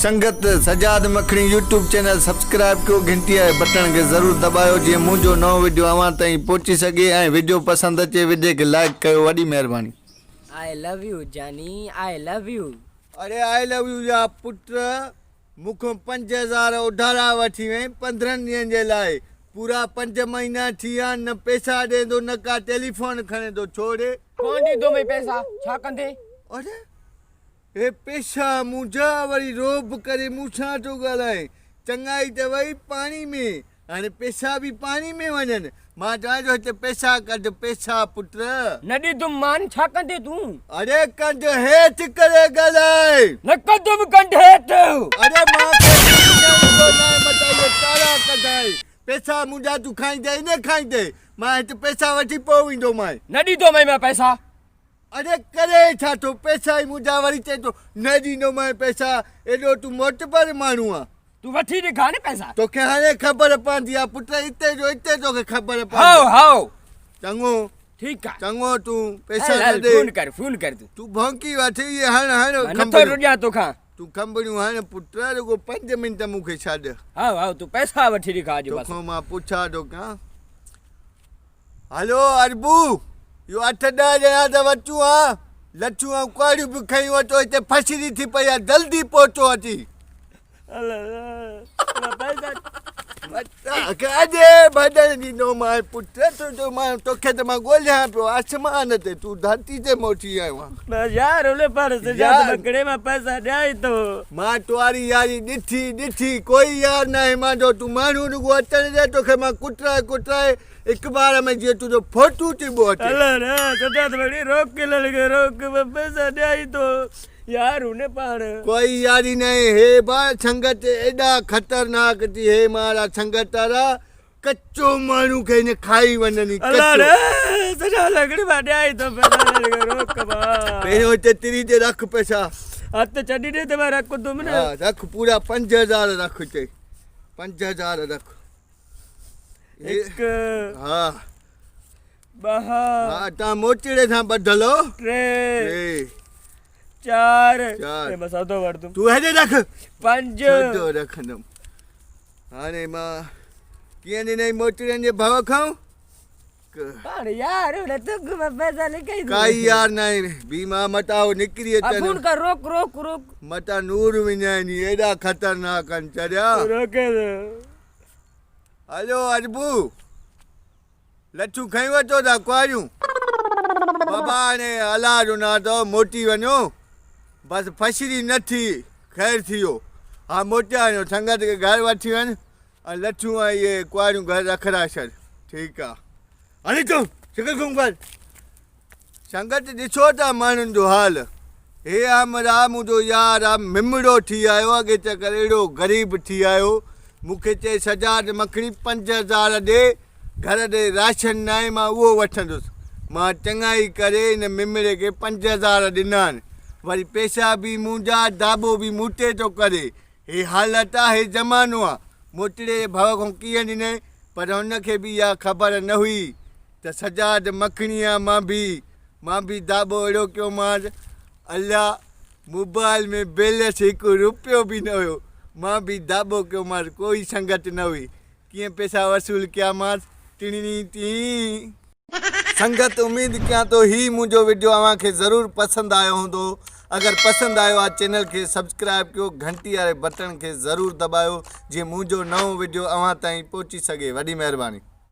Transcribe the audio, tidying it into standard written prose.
سنگت سجاد مکڻي YouTube channel subscribe ڪيو گهنٽي واري بٽڻ کي ضرور دٻايو جيئن منهنجو نئون وڊيو اوهان تائين پهچي سگهي ۽ وڊيو پسند اچي وڊي کي لائيڪ ڪيو وڏي مهرباني. I love you Jani I love you. اڙي آء لو يو جا پٽ مون کان 5000 اڌارا وٺي وئين 15 ڏينهن جي لاء پورا 5 مهينا ٿي ويا آهن نه پئسا ڏين ٿو نه ڪا ٽيليفون کڻي ٿو ڇو ڙي. ڪونه ڏيندومئي پئسا ڇا ڪندين. اڙي هي پئسا منهنجا وري رعب ڪري مون سان ٿو ڳالهائين چڱائي ته وئي پاڻي ۾ هاڻي پئسا به پاڻي ۾ وڃن. مان چوان ٿو هتي پئسا ڪڍ پئسا پٽ. نه ڏيندم مان ڇا ڪندين تون. اڙي ڪنڌ هيٺ ڪري ڳالهاء. نه ڪندم ڪنڌ هيٺ. اڙي مان کي ڪجهه نه ايندو ناهي متان اهي ڪارا ڪڍائي پئسا منهنجا تون کائيندين نه کائيندين مان هت پئسا وٺي پوء ويندومانء. نه ڏيندومانء مان پئسا. اڙي ڪري ڇا ٿو پئسا ئي منهنجا وري چئين ٿو نه ڏيندومانء پئسا ايڏو تون معتبر ماڻهو آن. تون وٺي ڏيکار نه پئسا. توکي هاڻي خبر پوندي آ پٽ اتي جو اتي توکي خبر پوندي. هائو هائو. چڱو. ٺيڪ آ. چڱو تون پئسا هل نه هل ڏي. فون ڪر فون ڪر تون. تون ڀونڪي وٺ اهي هڻ هڻ مان نٿو کنڀڙيون. رڄان توکان. تون کنڀڙيون هڻ پٽ رڳو 5 منٽ مون کي ڇڏ. هائو هائو تون پئسا وٺي ڏيکار اڄ بس. توکان مان پڇا ٿو ڪيان. هلو اربو اهو اٺ ڏهه ڄڻا ته وچون ها لٺيون ۽ ڪهاڙيون به کنيون اچو هتي ڦشري ٿي پئي آهي جلدي پهچو اچي. اڄ ڀڄڻ ڏيندومانء پٽ تنهنجو مان توکي ته مان ڳوليان پيو آسمان تي تون ڌرتي تي موٽي آيو آهين. يار هن پر سجاد مکڙي مان پئسا ڏيائين ٿو. مان تواري ياري ڏٺي ڏٺي ڪوئي يار ناهي مانجو تون ماڻهو رڳو اچڻ ڏي توکي مان ڪٽرائي ڪٽرائي اخبار ۾ جيئن تنهنجو فوٽو ٽنبو اچي. هل نه سجاد مکڙي روڪ لڙڪ روڪ مان پئسا ڏيائين ٿو يار هن پاڻ. ڪوئي ياري ناهي هي با سنگت ايڏا خطرناڪ ٿي هي مارا سنگت وارا ڪچو ماڻهو کي هن کائي وڃن هي الله ڪچو. ري سجا لڳڙي مان ڏيائي ٿو پئسا لڳڙي روڪ مان. پهريون هتي تري تي رک پئسا. هٿ ڇڏي ڏي ته مان رکندم نه. ها رک پورا 5000 رک هتي 5000 رک. هڪ. ها. ٻه. ها تان موچڙي سان ٻڌل هو. ٽي. ٽي. چار. چار. مان سودو وٺندم. تون هيڏي رک. پنج. سودو رکندم. هاڻي مان ڪيئن ڏنئي موچڙين جي ڀؤ کان؟ پاڻ يار هن تک مان پئسا لکئي ٿو. ڪائي يار ناهي بيما متان هو نڪري اچن. فون ڪر روڪ روڪ روڪ. متان نور وڃائين ايڏا خطرناڪ آهن چريا. روڪي ٿو. هلو اربو لٺيون کنيون اچو ٿا ڪنواريون. بابا هاڻي الله جو نانء اٿو موٽي وڃو بس ڦشري نه ٿي خير ٿي ويو. ها موٽيا وڃو سنگت کي گهر وٺي وڃ ۽ لٺيون ۽ اهي ڪنواريون گهر رکرائي ڇڏ. ٺيڪ آ هاڻي تون شڪر گم ڪر. سنگت ڏسو ٿا ماڻهن جو حال. هي همراهه منهنجو يار آ ممڙو ٿي آيو اڳي چڪر اهڙو غريب ٿي آيو مون کي چئي سجاد مکڻي 5000 ڏي گهر ڏي راشن ناهي مان اهو وٺندس. مان چڱائي ڪري ان ممڙي کي 5000 ڏنا آهن. وري پئسا به منهنجا داٻو به مون تي ٿو ڪري. هي حالت آ هي زمانو آ. موچڙي جي ڀؤ کان ڪيئن ڏنائين پر هن کي به اها خبر نه هئي ته سجاد مکڻي آ مان به مان به داٻو اهڙو ڪيومانس الله موبائل ۾ بيلنس هڪ روپيو به نه هيو مان به داٻو ڪيومانس ڪوئي سنگت نه هئي ڪيئن پئسا وصول ڪيامانس ٽڻي ٽين. سنگت اميد ڪيان ٿو هي منهنجو وڊيو اوهان کي ضرور پسند آيو هوندو اگر پسند آيو آ چينل کي سبسڪرائب ڪيو گهنٽي واري بٽڻ کي ضرور دٻايو جيئن منهنجو نئون وڊيو اوهان تائين پهچي سگهي وڏي مهرباني.